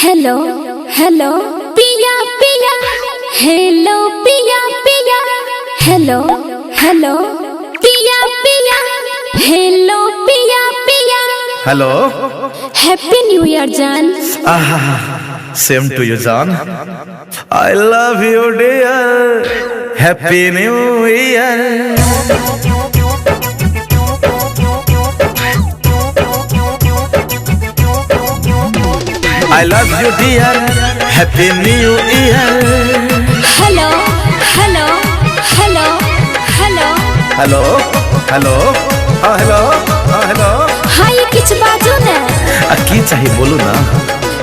Hello hello पिया पिया, hello पिया पिया, हेलो हेलो पिया पिया, हेलो पिया पिया। हेलो। हैप्पी न्यू ईयर जान। सेम टू you जान। I love you dear, happy new year. I love you dear, happy new year. Hello hello hello hello. Hello hello, हाँ हेलो, हाँ हेलो। हाय, किछु बाजू ने। आ की चाही, बोलू ना।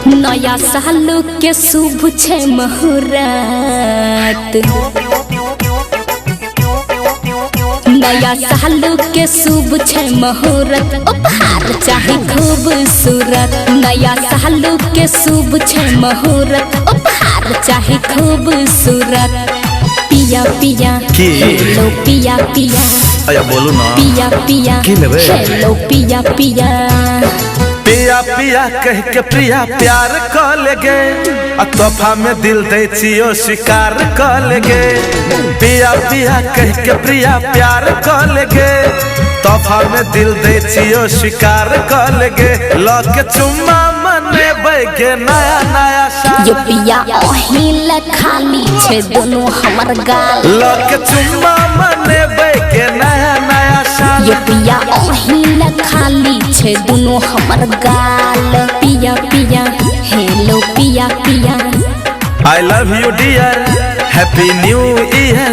नया साल के शुभ छै मुहूर्त, नया साल के शुभ छै मुहूर्त, उपहार चाही खूबसूरत। नया साल के शुभ छै मुहूर्त, उपहार चाही खूबसूरत। पिया पिया। की? हेलो पिया पिया। अया बोलू ना। पिया पिया। की लेबै? हेलो पिया पिया। पिया पिया कह के प्रिया प्यार क लेगे, आ तोहफा में दिल दै छियो स्वीकार क लेगे। पिया पिया कह के प्रिया प्यार क लेगे, तोहफा में दिल दै छियो स्वीकार क लेगे। ल के चुम्मा मनेबै गे नया नया साल। यो पिया, ओहिल खाली छै दोनों हमर गाल। ल के चुम्मा मनेबै गे नया नया साल। यो पिया, ओहिल खाली छै दोनों हमर गाल। पिया पिया, हेलो पिया पिया। I love you dear, happy new year.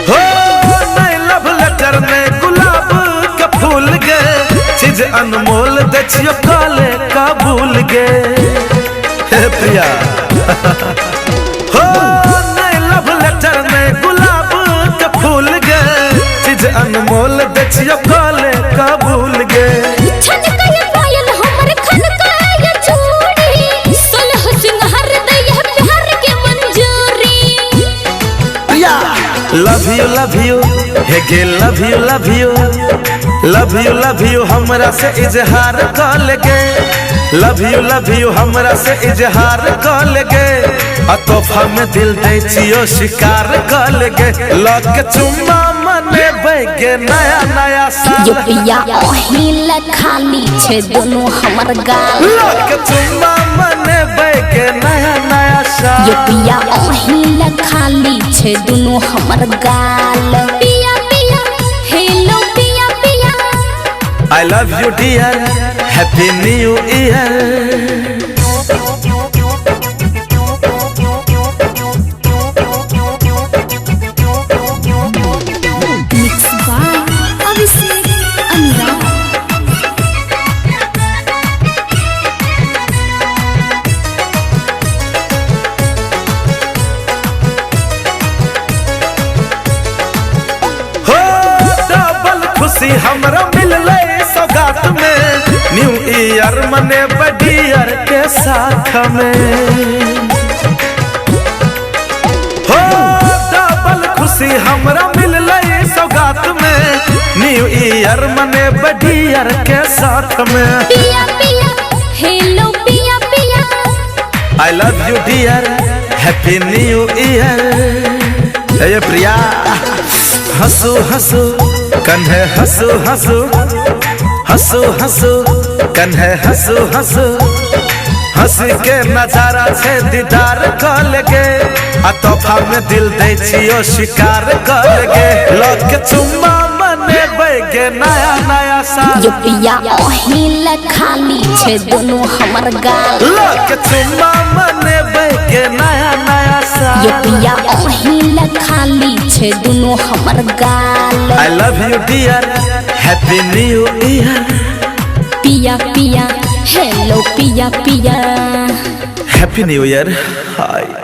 हो नहीं लव लेटर में गुलाब के फूल गे, चीज अनमोल दे छियो काले कबूल गे। हे प्रिया, हो नहीं लव लेटर में गुलाब के फूल गे, चीज अनमोल दे छियो काले कबूल गे। छनकय पायल हमर, खनकय चूड़ी, सोलह सिंगार दैया प्यार के मंजूरी। Priya, love you love you हे गे, love you love you, love you love you हमरा से इजहार क लेगे। लव यू लव you हमरा से इजहार क लेगे, आ तोहफा में दिल दै छियो स्वीकार क लेगे। ल के चुम्मा मनेबै गे नया नया साल। यो पिया, ओहिल खाली छै दोनों हमर गाल। ल के चुम्मा मनेबै गे नया नया साल। यो पिया, ओहिल खाली छै दोनों हमर गाल। पिया पिया, हेलो पिया पिया। I love you dear, happy new year. Mix by Abhishek Anurag. हो डबल खुशी हमरा मिललै सौगात में, न्यू ईयर मनेबै डियर के साथ में। हो डबल खुशी हमरा मिललै सौगात में, न्यू ईयर मनेबै डियर के साथ में। पिया पिया, हेलो पिया पिया। I love you dear, happy new year. ये प्रिया, हंसू हंसू कन्हे, हंसू हंसू, हंसू हंसू कन्हे, हंसू हंसू, हंस के नजारा छे दीदार क लेगे, आ तोहफा में दिल दै छियो स्वीकार क लेगे। ल के चुम्मा मनेबै गे नया नया साल। यो पिया, ओहिल खाली छै दोनों हमर गाल। ल के चुम्मा मनेबै गे नया नया साल। यो पिया, ओहिल खाली छै दोनों हमर गाल। I love you dear, happy new year. पिया पिया, हेलो पिया पिया। Happy new year. Hi.